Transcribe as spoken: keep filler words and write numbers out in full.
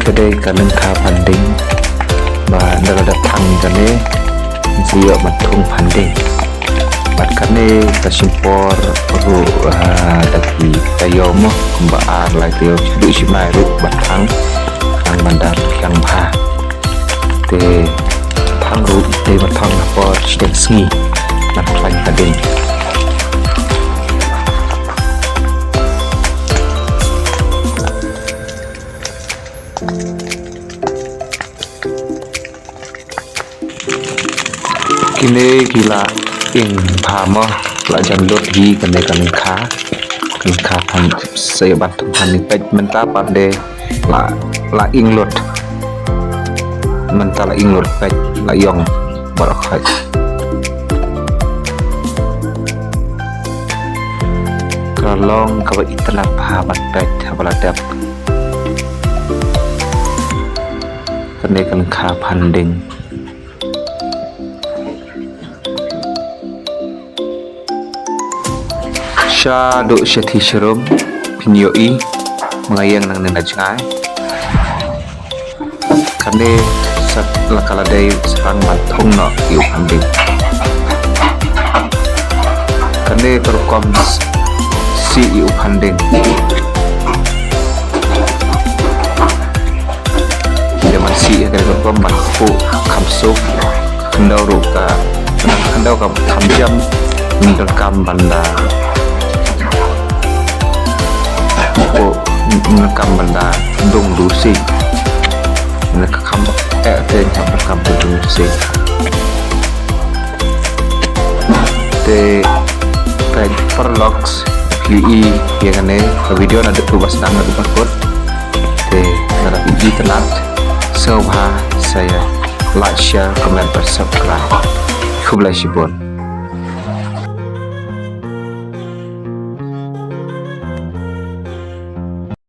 Ka dei ka lyngkha phan ding ba da la dep thang kane, ngi ïoh ban thung phan ding. Bad kane ka shim por ruh, ah, da ki taïew mo, kumba ar lai taïew, shaduh shimai ruh ban thang, thang ban da thiang bha. Te thang ruh dei ban thang ha por shiteng sngi ban khlaiñ phan ding. Kine ki la ing bha mo, la jan lut hi kane ka lyngkha. Lyngkha phan sa ïa ban thung phan ding, peit mynta pat de la, la ing lut. Mynta la ing lut, peit la ïong baroh khoit. Ka long kaba itynnad bha ban peit haba la dep. Kane ka lyngkha phan ding. Shaduh shathie sharum phin ïohi, ma nga ïeng nangne na jngai. Kane sa la ka la dei sa tang ban thung noh ïa u phan ding. Kane ka rukom sih ïa u phan ding. Ïa ban sih ïa kane ka rukom ban kpuh kham suk, khyndew ruh ka, khyndew ka kham jam, ym donkam ban da, kpuh, ym donkam ban da dung dusih. Ïa ka kham eh te kham, kham dung dusih. Te peit paralok, phi i ïa kane ka video naduh ba sdang haduh ba kut. Te lada phi i tynnat, sngewbha sa ïa like, share, comment bad subscribe. Khublei shibun.